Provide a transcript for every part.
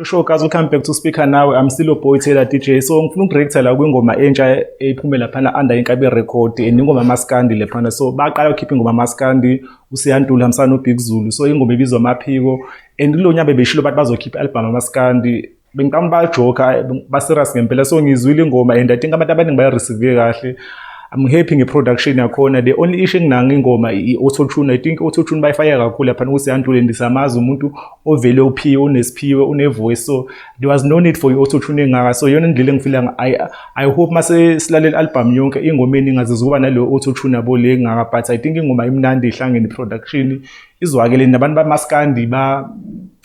Sho guys, welcome back to Speaker Nawe. I'm still your boy Taylor DJ. So ngifuna ukureacta la kwingoma entsha ephume laphana under Inkabi Record and ingoma maskandi lephana. So baqala ukukhipha ingoma maskandi uSiya Ntuli hambisana noBig Zulu. So ingoma ibizwa Amaphiko and kulo nyaka bebeshilo bathi bazokhipha i-album amaskandi. Bengicabanga bayajoka, ba serious ngempela. So ngizwile ingoma and I think abantu abaningi bayireceive kahle. I'm happy nge-production yakhona. The only issue enginanga ingoma i-auto tune. I think auto tune bayifake kakhulu laphana kuSiya Ntuli and siyamazi umuntu ovele uphiwe, unesiphiwe, une-voice, so there was no need for i-auto tune engaka. So iyona indlela engifila. I hope mase silalela i-album yonke, ingoma eningi azizukuba naleyo auto tune yabo le engaka, but I think ingoma imnandi, ihlangene, i-production izwakele, nabantu bamaskandi ba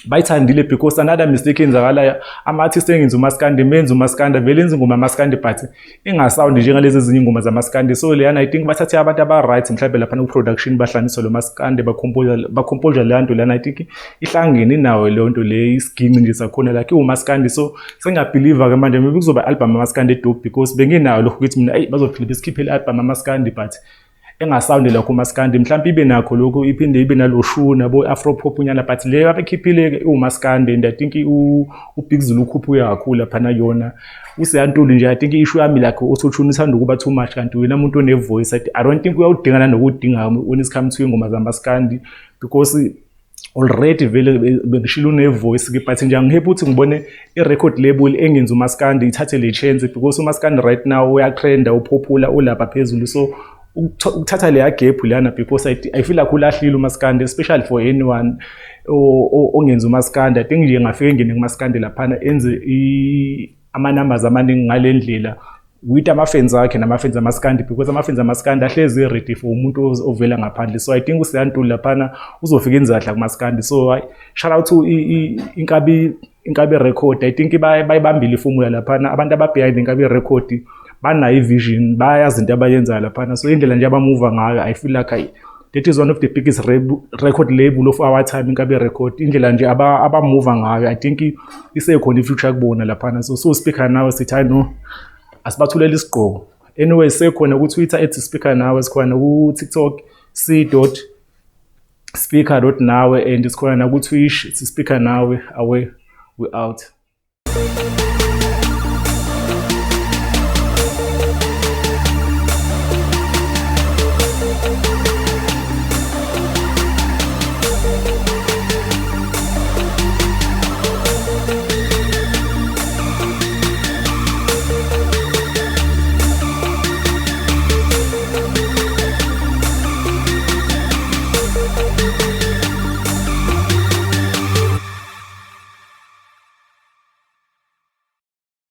bayithandile, because another mistake eyenzakalayo, ama-artist engenza umaskandi, menza umaskandi, vele enza ingoma yamaskandi but ingasawundi njengalezi ezinye ingoma zamaskandi. So leyana, I think bathathe abantu aba-right mhlawumbe laphana ku-production, bahlanganisa lo maskandi, bakhompoza leya nto leyana. I think ihlangene, inawo leyo nto le, isiginci nje sakhona like iwumaskandi. So sengiyabhiliva-ke manje maybe kuzoba i-album yamaskandi edope, because benginayo lokhu ukuthi mina, eyi, bazophinde besikhiphele i-album yamaskandi but engasawundi lakho umaskandi, mhlawumbe ibe nakho lokhu, iphinde ibe nalo shuni yabo, afro pop nyana, but leyo abekhiphile iwumaskandi. And I think uBig Zulu ukhuphuke kakhulu laphana yona. USiya Ntuli nje, I think issue yami like auto-tune uthanda ukuba too much, kanti wena umuntu one-voice, I don't think uyawudinga nanokudinga when it comes to ingoma zamaskandi, because already vele bengishilo une-voice ke. But nje angihappy ukuthi ngibone i-record label engenza umaskandi ithathe le chance, because umaskandi right now uyatrenda, upopular, ulapha phezulu. So ukuthatha leya gap leyana, because I feel like ulahlile umaskandi, especially for anyone ongenza umaskandi. I think nje ngafike ngene kumaskandi laphana, enze ama-numbers amaningi ngale ndlela with ama-fans akhe nama-fans amaskandi, because ama-fans amaskandi ahlezi ready for umuntu ovela ngaphandle. So I think uSiya Ntuli laphana uzofika enzadla kumaskandi. So shout out to Inkabi Record. I think bayibambile iformula laphana. Abantu aba-behind Inkabi Record banayo i-vision, bayazi into abayenzayo laphana. So indlela nje abamuva ngayo, I feel like that is one of the biggest record label of our time, Inkabi Record. Indlela nje abamuva ngayo, I think isekhona i-future kubona laphana. So Speaker Nawe sithi hayi no, asibathulele isigqoko. Anyway, sekhona ku-Twitter @speakernawe, sikhona ku-TikTok c.speaker.nawe, and sikhona naku-Twitch, Speaker Nawe. Awe, we out.